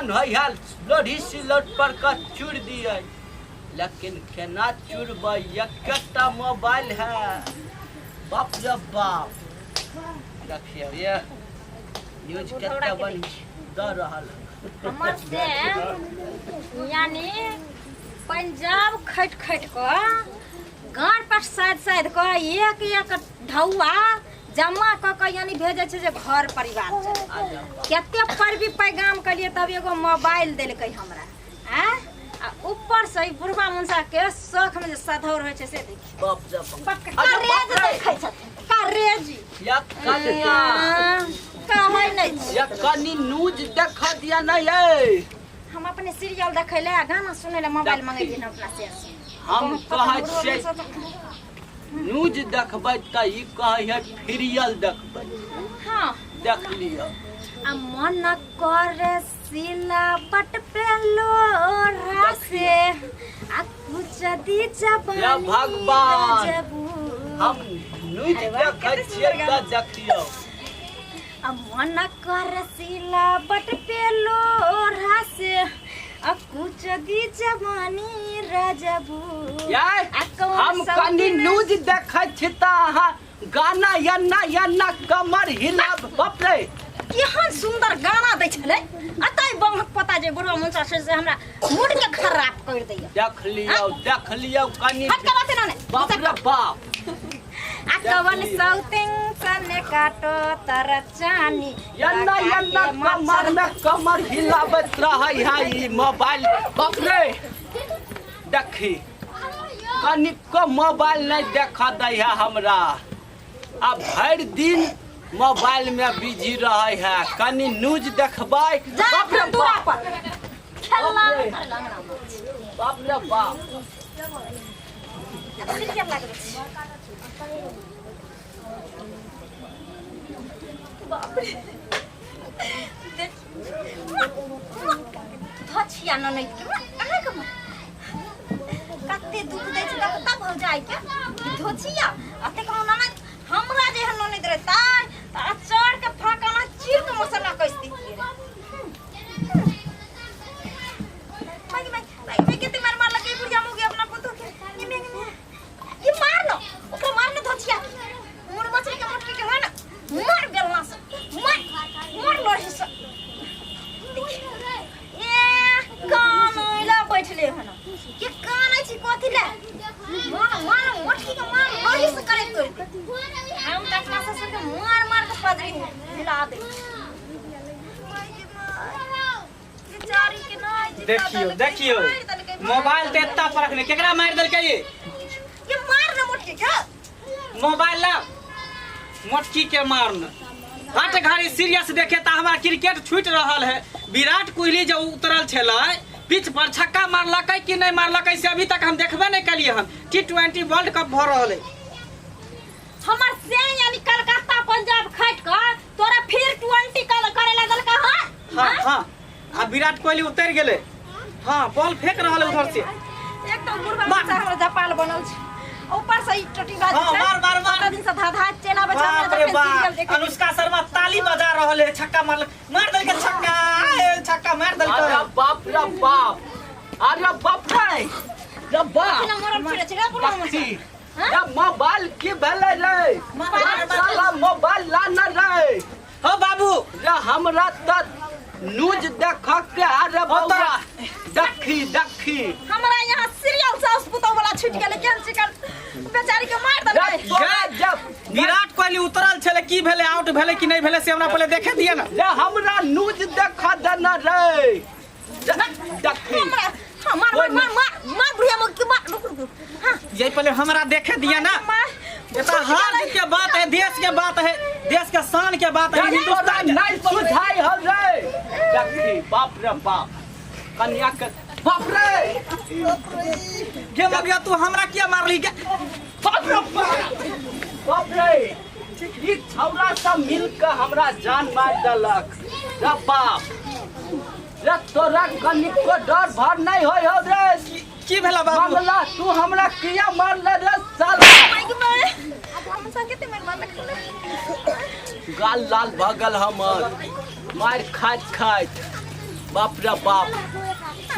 मन होइ है लोढ़ी सिलौट पर के चूर दियै, लेकिन केना चुरबै? एकटा मोबाइल है। बाप रे बाप, देखियौ ये न्यूज कते बढ़िया दऽ रहल है। हमर से यानी पंजाब खटि खटि कऽ गाँड़ पर साइड साइड कऽ एक एक ढौआ जमा कऽ कऽ यानी भेजै छै जे घर परिवार चले। कते पर भी पैगाम कलिए तब एगो मोबाइल देलकै हमरा। आँय, आ ऊपर से ई बुढ़वा मुनसा के शौख में जे सधौर होइ छै से देखी। बाप रे बाप। बाप के अरे बाप करेज रे। देखै छथिन, करेज। या कनिया। हाँ, कहै नहि छी। या कनी न्यूज देख दिया नहीं है। हम अपने सीरियल देखै ले आ गाना सुनै ले मोबाइल मंगेलियै हन अपना से। हम कहै छियै न्यूज देखबै तऽ ई कहै है सीरियल देखबै। हाँ। देख लिअ। आ मन करे सिलावट पे लोढ़ा से आ कुछ दी जबानी। या भगवान। जबू। हम न्यूज अरे वाह, देखै कते छियै सुंदर तऽ गाना। देखियौ। आ मन करे सिलावट पे लोढ़ा से आ कुछ दी जबानी रजबू। यार, आ कौन हम सौतीन कनी न्यूज देखै छी तऽ अहाँ गाना यन्ना यन्ना कमर हिलाब। बाप रे, केहन सुंदर गाना दै छलै। अतै बंगक पता जे बुढ़वा मुंसा से से हमरा मूड के खराब कर दैया। देख लियौ, देख लियौ कनी। हट के रहते ना ने। बाप रे बाप। आ कवन सौतिन सने काटो तर चानी। यन्ना यन्ना कमर में कमर हिलाबैत रहै है ई मोबाइल। बाप रे, देखी कनिको मोबाइल नहीं देख दै है हमरा। आ भरि दिन मोबाइल में बिजी रहै है। कनी न्यूज देखबै। जा बाप रे अपन दूरा बाप। पर खेलना। बाप रे। बाप रे बाप। सीरियल लगबै छी। बाप रे, देख धछिया ननैद के अहाँके कते दुख दै छै। तब तब भौजाई के धोछिया अते कहूँ ननैद हमरा जे ननैद रहतै तऽ अचार के फाँकाना चीर के मसाला कस दितियै रे। माई माई माई माई, कते मार मारलकै बुढ़िया मुगी अपना पुतोह के। ये में ये मार न, ओकरा मार न धोछिया के, मुड़ मछली के मोटकी के है ना, मार बेलना से मार मार लोढ़ी से। देख ए कान ला बैठले हन के कान छी कथि ले? मार मार मोटकी के मार लोढ़ी से करे तोड़ दे। हम त अपना ससुर के मार मार के पदरी हिला दे। बेचारी के नहीं जिंदा देखियो देलकै, देखियो मारि देलकै, मारि मोबाइल ते देलकै। एत्ता पर रखने केकरा मारि देलकै ये? ये मार न मोटकी के। मोबाइल ला मोटकी के मारन। हट घड़ी सीरियस देखे त हमरा क्रिकेट छूट रहल है। विराट कोहली जो उतरल छलै पिच पर छक्का मारलकै कि नहीं मारलकै से अभी तक हम देखबे नहीं कलिए हन। टी20 वर्ल्ड कप भ रहल है। हमर से यानी कलकत्ता पंजाब खट क तोरा फिर 20 कल करे लागल का। हां हाँ हाँ, आ विराट कोहली उतर गेले। हाँ, बॉल फेंक रहल है उधर से। एकदम बुढ़वा बच्चा हमर जापान बनल छै, ऊपर से ई टटी बाजी हाँ, छै। मार, मार, मार। कते दिन से धा धा चलि आबै छै हमरा। बाप रे जखन सीरियल बाप, देखै। अनुष्का शर्मा ताली बजा रहल है। छक्का मारल, मार देलकै छक्का, ए, छक्का मार देलकै। अरे बाप रे बाप, अरे बाप रे रे बाप। ना मरल फिरे छै रे बुढ़वा देखी मनुष्य। या मोबाइल की भेलै रे? साला मोबाइल लाना रे। हो बाबू। रे हमरा तऽ न्यूज देख के। अरे बौआ, देखी देखी। हमरा यहाँ सीरियल सास पुतौ वाला छूट गेलै। केहन चिकन बेचारी के मार रे देलकै। तोरा जब विराट कोहली उतरल छलै, की भेलै? आउट भेलै कि नहीं भेलै से हमरा पहिले देखे दिअ ना। रे हमरा न्यूज देख देना रे। देखी। हमरा हाँ, मार मार मार मार मार बुढ़िया मुँह के मार। रुक रुक रुक, हाँ। यही पहले हमरा देखे दिया ना। मार। ये तो हार जीत के बात है, देश के बात है, देश के शान के बात है, तोरा हिंदुस्तान के। नहीं सुझाई हो रे। देखी, बाप रे बाप, कन्या के बाप रे। गे मगिया, तू हमरा किया मारली गे? बाप रे बाप, बाप रे, ई छौरा सब मिल के हमरा जान मार देलक रे। बाप रे, तोरा कनिको डर भर नहीं होय हो रे? की भेला बाबू? मंगला, तू हमरा किया मारले रे साला? माइक मार हम संगे मार मार। गाल लाल भऽ गेल हमर मारि खाइत खाइत। बाप रे बाप,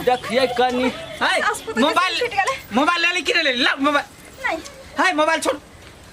देखिए कनी। है सास पुतोह के मोबाइल छूट गेलै। मोबाइल ले ली कि नहीं ले ली? ला मोबाइल। नहीं। है मोबाइल छोड़।